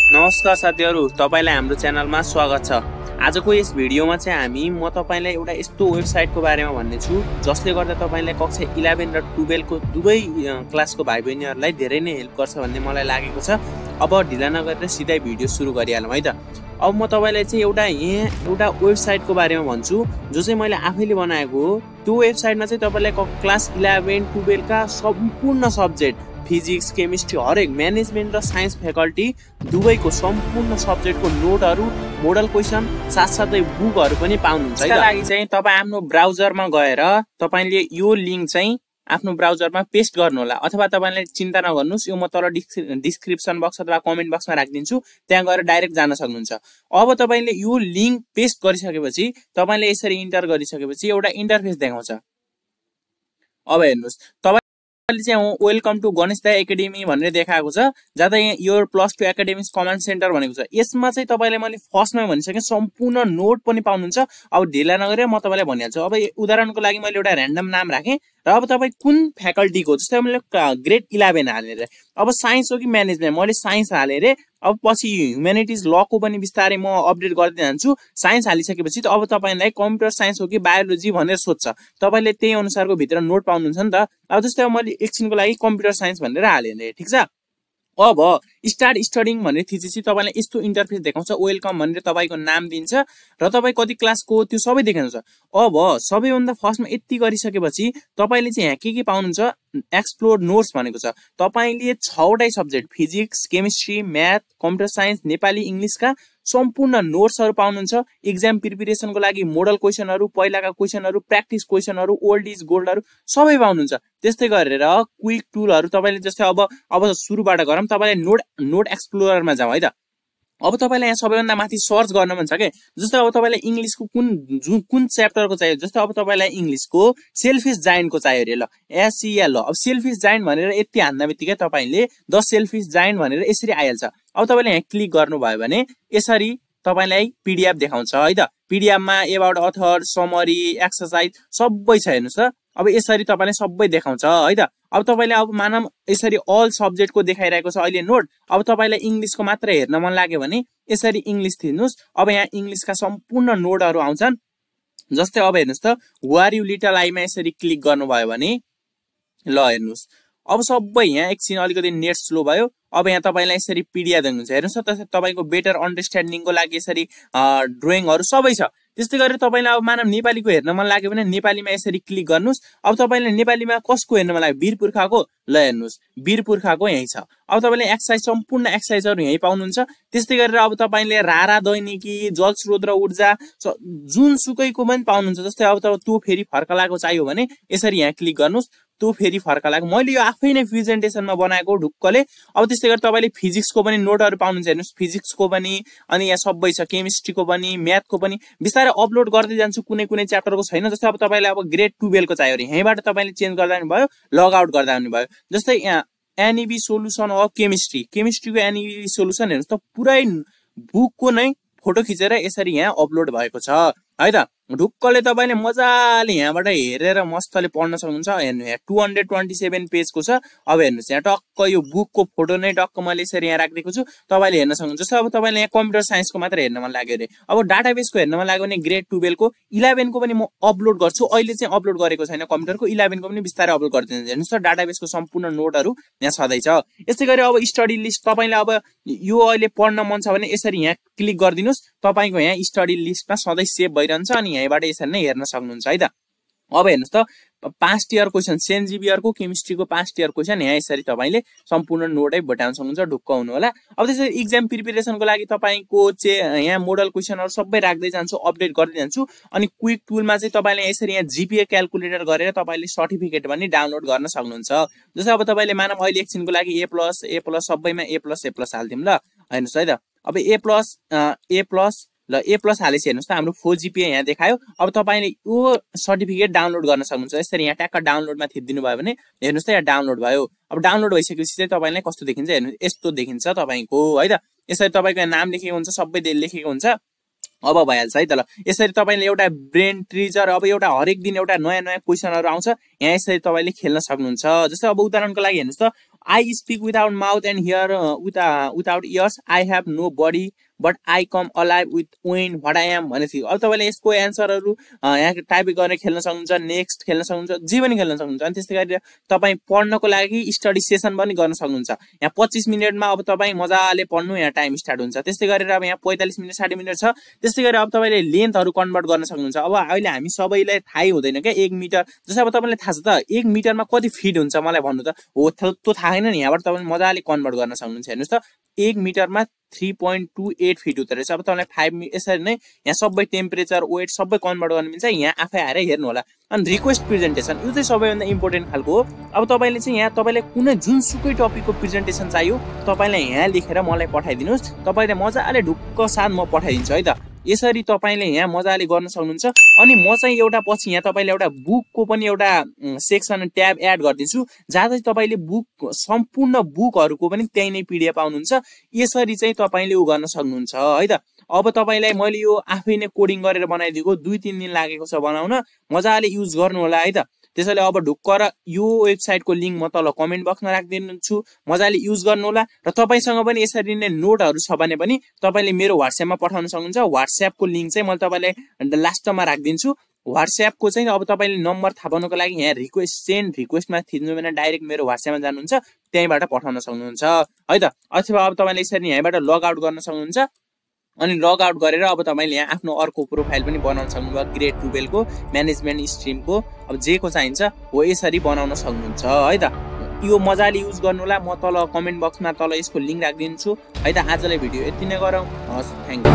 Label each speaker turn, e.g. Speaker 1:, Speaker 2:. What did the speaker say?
Speaker 1: नमस्कार साथीहरु, तपाईलाई हाम्रो च्यानलमा स्वागत छ। आजको यस भिडियोमा चाहिँ म तपाईलाई एउटा यस्तो वेबसाइटको बारेमा भन्ने छु जसले गर्दा तपाईलाई कक्षा 11 र 12 को दुवै क्लासको भाइ बहिनीहरुलाई धेरै नै हेल्प गर्छ भन्ने मलाई लागेको छ। अब ढिला नगरेर सिधै भिडियो सुरु गरिहालौं है त। अब म तपाईलाई चाहिँ एउटा वेबसाइटको बारेमा भन्छु जो चाहिँ मैले आफैले बनाएको हो। त्यो वेबसाइटमा चाहिँ तपाईलाई क्लास 11 12 का सम्पूर्ण सब्जेक्ट फिजिक्स केमिस्ट्री हरेक म्यानेजमेन्ट र साइन्स फ्याकल्टी दुवैको सम्पूर्ण सब्जेक्टको नोटहरु मोडल क्वेशन साथसाथै बुकहरु पनि पाउनुहुन्छ। यसका लागि चाहिँ तपाई आफ्नो ब्राउजरमा गएर तपाईले यो लिंक चाहिँ आफ्नो ब्राउजरमा पेस्ट गर्नु होला अथवा तपाईले चिन्ता नगर्नुस्, यो म तल डिस्क्रिप्सन बक्स अथवा कमेन्ट बक्समा राखिदिन्छु, त्यहाँ गएर डाइरेक्ट जान सक्नुहुन्छ। अब तपाईले यो लिंक पेस्ट गरिसकेपछि तपाईले यसरी इन्टर गरिसकेपछि एउटा इन्टरफेस देखाउँछ। अब हेर्नुस्, वेलकम टु गणेश दाइ एकाडेमी भनेर देखाएको छ, जहाँ चाहिँ योर +2 एकाडेमिक्स कमान्ड सेन्टर भनेको छ। यसमा चाहिँ तपाईले मैले फर्स्टमा भनिसके सम्पूर्ण नोट पनि पाउनुहुन्छ। अब ढिला नगरेर म तपाईलाई भनिहाल्छु। अब उदाहरणको लागि मैले एउटा र्यान्डम नाम राखे र अब तपाई कुन फ्याकल्टीको, जस्तै मैले ग्रेड 11 हाले रे, अब साइन्स हो कि म्यानेजमेन्ट, मैले साइन्स हाले रे। अब पछि ह्युम्यानिटिज लको पनि बिस्तारै म अपडेट गर्दै जान्छु। साइन्स हालिसकेपछि अब तपाईलाई कम्प्युटर साइन्स हो कि बायोलोजी भनेर सोध्छ, तपाईले त्यही अनुसारको भित्र नोट पाउनुहुन्छ नि त। अब जस्तै मैले एकछिनको लागि कम्प्युटर साइन्स भनेर हाले रे, ठीक छ। अब स्टार्ट स्टडिङ भनेर थिचेपछि तपाईलाई यस्तो इन्टरफेस देखाउँछ। वेलकम भनेर तपाईको नाम दिन्छ र तपाई कति क्लासको त्यो सबै देखाउँछ। अब सबैभन्दा फर्स्टमा यति गरिसकेपछि तपाईले चाहिँ यहाँ के पाउनुहुन्छ, एक्सप्लोर नोट्स भनेको छ। तपाईले 6 वटै subject physics chemistry math computer science Nepali इंग्लिशका सम्पूर्ण नोट्सहरु पाउनुहुन्छ। एक्जाम प्रिपरेसनको लागि मोडल क्वेशनहरु, पहिलाका क्वेशनहरु, प्र्याक्टिस क्वेशनहरु, ओल्ड इज गोल्डहरु सबै पाउनुहुन्छ। त्यस्तै गरेर क्विक टुलहरु तपाईले जस्तै अब सुरुबाट गरौँ, तपाईले नोट एक्सप्लोररमा जाउँ है त। अब तपाईलाई यहाँ सबैभन्दा माथि सर्च गर्न मन छ के, जस्तै अब तपाईलाई इंग्लिशको कुन च्याप्टरको चाहियो, जस्तै अब तपाईलाई इंग्लिशको सेल्फिश जायन्टको चाहियो रे, ल SEL। अब सेल्फिश जायन्ट भनेर यति हान्दा बित्तिकै तपाईले द सेल्फिश जायन्ट भनेर यसरी आइहाल्छ। अब तपाईले यहाँ क्लिक गर्नुभयो भने यसरी तपाईलाई पीडीएफ देखाउँछ है त। पीडीएफ मा एबाउट अथर, समरी, एक्सरसाइज सबै छ, हेर्नुस् त। अब यसरी तपाईले सबै देखाउँछ है त। अब तपाईले अब मानम यसरी अल सब्जेक्टको देखाइरहेको छ अहिले नोट। अब तपाईलाई इंग्लिशको मात्र हेर्न मन लाग्यो भने यसरी इंग्लिश थिच्नुस्। अब यहाँ इंग्लिशका सम्पूर्ण नोटहरु आउँछन्। जस्तै अब हेर्नुस् त, हु आर यु लिटल आईमा यसरी क्लिक गर्नुभयो भने ल हेर्नुस्, अब सबै यहाँ एकछिन अलिकति नेट स्लो भयो। अब यहाँ तपाईलाई यसरी पीडीएफ देख्नुहुन्छ, हेर्नुस् त। तपाईको बेटर अन्डरस्ट्यान्डिङको लागि यसरी ड्रइङहरु सबै छ। त्यस्तै गरेर तपाईलाई अब मानव नेपालीको हेर्न मन लाग्यो भने नेपालीमा यसरी क्लिक गर्नुस्। अब तपाईले नेपालीमा कसको हेर्न मन लाग्यो, वीरपुर्खाको, ल हेर्नुस् वीरपुर्खाको यही छ। अब तपाईले एक्सरसाइज सम्पूर्ण एक्सरसाइजहरु यही पाउनुहुन्छ। त्यस्तै गरेर अब तपाईले रारा दैनिकी, जलस्रोत र ऊर्जा जुन सुकैको पनि पाउनुहुन्छ। जस्तै अब त्यो फेरि फर्कलाको चाहियो भने यसरी यहाँ क्लिक गर्नुस्, त्यो फेरि फर्कलाको। मैले यो आफै नै प्रेजेन्टेसनमा बनाएको ढुक्कले। अब त्यस्तै गरेर तपाईले फिजिक्सको पनि नोटहरु पाउनुहुन्छ, हेर्नुस् फिजिक्सको पनि, अनि यहाँ सबै छ, केमिस्ट्रीको पनि म्याथको पनि। बिस्तारै अपलोड गर्दै जान्छु, कुनै च्याप्टरको छैन। जस्तै अब तपाईलाई अब ग्रेड 12 को चाहियो रे, यहीबाट तपाईले चेन्ज गर्दा पनि भयो, लग आउट गर्दा पनि भयो। जस्तै यहाँ एनईबी सोलुसन अफ केमिस्ट्रीको एनईबी सोलुसन हेर्नुस् त, पुरै बुकको नै फोटो खिचेर यसरी यहाँ अपलोड भएको छ है त। ढुक्कले तपाईले मजाले यहाँबाट हेरेर मस्तले पढ्न सक्नुहुन्छ। हेर्नु यहाँ 227 पेजको छ। अब हेर्नुस् यहाँ टक्क यो बुकको फोटो नै टक्क मैले यसरी यहाँ राखिदिएको छु, तपाईले हेर्न सक्नुहुन्छ। जस्तो अब तपाईले यहाँ कम्प्युटर साइन्सको मात्र हेर्न मन लाग्यो रे, अब डाटाबेसको हेर्न मन लाग्यो भने ग्रेड 12 को 11 को पनि म अपलोड गर्छु। अहिले चाहिँ अपलोड गरेको छैन कम्प्युटरको, 11 को पनि बिस्तारै अपलोड गर्दिन्छु। हेर्नुस् त, डाटाबेसको सम्पूर्ण नोटहरु यहाँ सधैँ छ। यस्तै गरी अब स्टडी लिस्ट तपाईले अब यो अहिले पढ्न मन छ भने यसरी यहाँ क्लिक गर्दिनुस्, तपाईको यहाँ स्टडी लिस्टमा सधैँ सेभ भइरहन्छ अनि यहीबाट यसरी नै हेर्न सक्नुहुन्छ है त। अब हेर्नुस् त, 5 टियर क्वेशन सेन्ट जेभियरको केमिस्ट्रीको 5 टियर क्वेशन यहाँ यसरी तपाईले सम्पूर्ण नोटै भेटाउन सक्नुहुन्छ, ढुक्क हुनु होला। अब त्यसरी एक्जाम प्रिपरेसनको लागि तपाईको चाहिँ यहाँ मोडल क्वेशनहरु सबै राख्दै जान्छु, अपडेट गर्दै जान्छु। अनि क्विक टुलमा चाहिँ तपाईले यसरी यहाँ जीपीए क्याल्कुलेटर गरेर तपाईले सर्टिफिकेट पनि डाउनलोड गर्न सक्नुहुन्छ। जस्तै अब तपाईले मानम अहिले एकछिनको लागि A+ सबैमा A+ हाल्दिम ल, हेर्नुस् है त। अब A+ ल A+ हालेपछि हेर्नुस् त, हाम्रो 4 जीपीए यहाँ देखायो। अब तपाईले यो सर्टिफिकेट डाउनलोड गर्न सक्नुहुन्छ। यसरी यहाँ ट्याक्क डाउनलोडमा थिच्दिनु भयो भने हेर्नुस् त, यहाँ डाउनलोड भयो। अब डाउनलोड भइसकेपछि चाहिँ तपाईलाई कस्तो देखिन्छ, हेर्नुस् यस्तो देखिन्छ तपाईको है त। यसरी तपाईको नाम लेखेको हुन्छ, सबै लेखेको हुन्छ। अब भइहाल्छ है त। ल यसरी तपाईले एउटा ब्रेन ट्रिजर, अब एउटा हरेक दिन एउटा नयाँ क्वेशनहरु आउँछ, यहाँ यसरी तपाईले खेल्न सक्नुहुन्छ। जस्तै अब उदाहरणको लागि हेर्नुस् त, I speak without mouth and hear without ears. I have no body but I come alive with when what I am भनेको थियो। अब तपाईले यसको एन्सरहरु यहाँ टाइप गरेर खेल्न सक्नुहुन्छ, नेक्स्ट खेल्न सक्नुहुन्छ, जे पनि खेल्न सक्नुहुन्छ। अनि त्यस्तै गरी तपाई पढ्नको लागि स्टडी सेसन पनि गर्न सक्नुहुन्छ। यहाँ 25 मिनेटमा अब तपाई मजाले पढ्नु, यहाँ टाइम स्टार्ट हुन्छ। त्यस्तै गरेर अब यहाँ 45 मिनेट 60 मिनेट छ। त्यस्तै गरी अब तपाईले लेन्थहरु कन्भर्ट गर्न सक्नुहुन्छ। अब अहिले हामी सबैलाई थाहै हुँदैन के 1 मिटर, जस्तै अब तपाईलाई थाहा छ त 1 मिटरमा कति फिट हुन्छ मलाई भन्नु त, हो त्यो थाहा छैन नि। यहाँबाट तपाईले मजाले कन्भर्ट गर्न सक्नुहुन्छ। हेर्नुस् त 1 मिटरमा 3.28 फिट हुँदो रहेछ। अब तपाईलाई 5 यसरी नै यहाँ सबै टेम्परेचर वेट सबै कन्भर्ट गर्न मिल्छ। यहाँ आफै आएर हेर्नु होला। अनि रिक्वेस्ट प्रेजेन्टेसन यो चाहिँ सबैभन्दा इम्पोर्टेन्ट खालको हो। अब तपाईले चाहिँ यहाँ तपाईलाई कुनै जुनसुकै टपिकको प्रेजेन्टेसन चाहियो तपाईले यहाँ लेखेर मलाई पठाइदिनुस्। तपाईले मजाले ढुक्क साथ म पठाइदिन्छु है त। यसरी तपाईले यहाँ मजाले गर्न सक्नुहुन्छ। अनि म चाहिँ एउटा पछि यहाँ तपाईले एउटा बुकको पनि एउटा सेक्सन ट्याब एड गर्दिन्छु, जहाँ चाहिँ तपाईले बुक सम्पूर्ण बुकहरुको पनि त्यही नै पीडीएफ पाउनुहुन्छ। यसरी चाहिँ तपाईले उ गर्न सक्नुहुन्छ है त। अब तपाईलाई मैले यो आफै नै कोडिङ गरेर बनाइदिएको, 2-3 दिन लागेको छ बनाउन। मजाले युज गर्नु होला है त। त्यसैले अब ढुक्क र यो वेबसाइटको लिंक म तल कमेन्ट बक्समा राखिदिन्छु, मजाले युज गर्नु होला। र तपाईसँग पनि यसरी नै नोटहरु छ भने पनि तपाईले मेरो WhatsApp मा पठाउन सक्नुहुन्छ। WhatsApp को लिंक चाहिँ मैले तपाईलाई लास्टमा राखिदिन्छु। WhatsApp को चाहिँ अब तपाईले नम्बर थाहा पाउनको लागि यहाँ रिक्वेस्ट सेन्ड रिक्वेस्टमा थिच्नु भने डाइरेक्ट मेरो WhatsApp मा जानुहुन्छ, त्यहीबाट पठाउन सक्नुहुन्छ है त। अथवा अब तपाईले यसरी यहाँबाट लग आउट गर्न सक्नुहुन्छ। अनि लग आउट गरेर अब तपाईले यहाँ आफ्नो अर्को प्रोफाइल पनि बनाउन सक्नुहुन्छ। ग्रेड 12 को म्यानेजमेन्ट स्ट्रिम को अब जे को चाहिन्छ हो यसरी बनाउन सक्नुहुन्छ है त। यो मजाले युज गर्नु होला। म तल कमेन्ट बक्समा तल यसको लिंक राखिदिन्छु है त। आजलाई भिडियो यति नै गरौँ। हस्, थ्यांक यू।